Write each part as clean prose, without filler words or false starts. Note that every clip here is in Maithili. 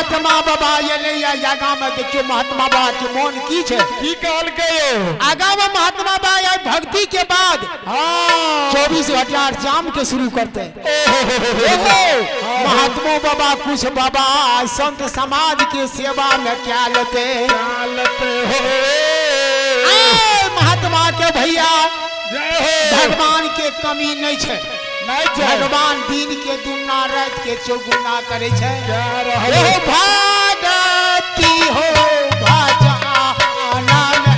महात्मा बाबा एलैया। आगाँ में देखियो महात्मा बाबा के मोन की छै। की कहलकै यौ? आगाँ में महात्मा बाबा आइ भक्ति के बाद 24 घंटा जाम के शुरू करते। महात्मा बाबा कुछ बाबा संत समाज के सेवा में क्या लेते क्या लेते हो। ए, महात्मा के भैया जय हो। भगवान के कमी नहीं छै। नहीं छै। भगवान दिन के दुना रात के चौगुना करे छै। क्या रहल हो भगती हो भजाना में।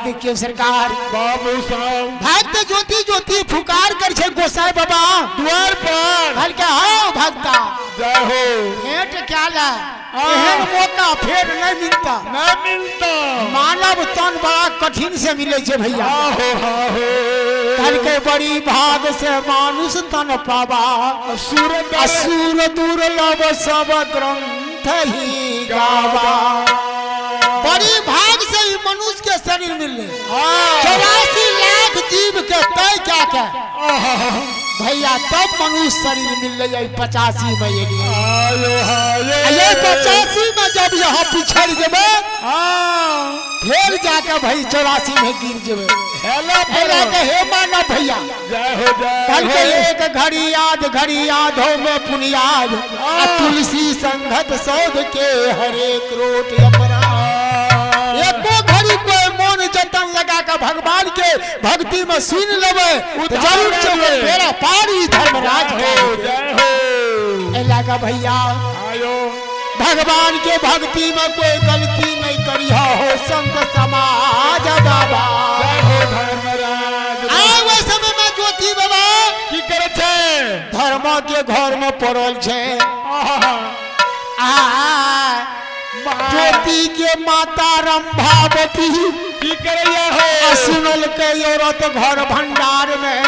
देखियो सरकार बाबू साहब भक्त ज्योति ज्योति फुकार कर छे गोसाई बाबा द्वार पर हल्का आओ भक्ता जय हो। भेंट क्या ला एहन मौका फेर नहीं मिलता। नहीं मिलता। मानव तन बड़ा कठिन से मिले छे भैया। आहो आहो। के बड़ी भाग से मानुष तन पावा असुर दुर्लभ सब ग्रंथ ही गावा। बड़ी भाग से ही मनुष्य के शरीर मिलने 84 लाख जीव के तय क्या के भैया तब मनुष्य शरीर मिल रही 85 में। ये 85 में जब यहाँ पिछड़ जबे फिर जाके भाई 84 में गिर जबे। हे मानव भैया कल के एक घड़ी याद घड़ी याद हो में पुनियाद तुलसी संगत सौद के हरे क्रोट अपराध। एको घड़ी कोई मोन जतन लगा के भगवान के भक्ति में सुन लेबे तो जरूर चलबे मेरा पारी धर्मराज हो। का भैया भगवान के भक्ति में कोई गलती नहीं करी हो संत समाज बाबा। आए समय में ज्योति बाबा की करे छे धर्म के घर में पड़ल छे। ज्योति के माता रंभावती की करे हो सुनल के औरत घर भंडार में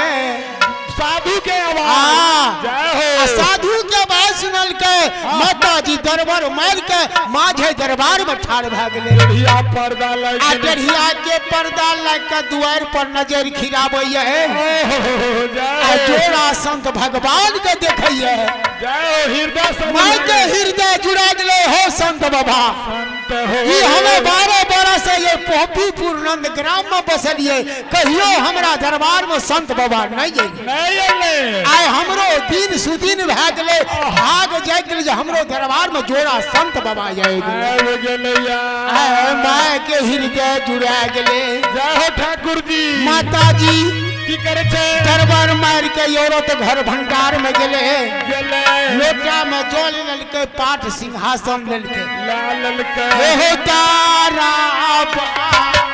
साधु के आवाज। आ। जय हो। आ साधु के बात सुनलकै, माता जी दरबार मार के माझे दरबार में ठाढ़ भए गेलै। डेढ़िया पर्दा लग आ डेढ़िया के पर्दा लग के दुआर पर नजर खिराबैया है। ओहो, जय आ हो। जोड़ा संत भगवान के देखैया है। जय हो, हृदय से माय के हृदय जुड़ा गेलै हो संत बाबा। संत हो। ई हमें 12 बरस से ये पोपीपुर नंद ग्राम में बसलिए, कहियो हमरा दरबार में संत बाबा नहीं गेलै। नहीं एलै। आइ हमरो दिन सुदिन भए गेलै, भाग जाइत गेलै जे हमरो दरबार में जोड़ा संत बाबा आबि गेलै। आबि गेलैया। आइ माय के हृदय जुड़ा गेलै। जय हो ठाकुर जी। माता जी की करे छै? दरबार मार के औरत घर भंडार में गेलै। गेलै। लोटा में जल लेलकै, पाठ सिंहासन लेलकै। ला लेलकै। हे हो तारा बा।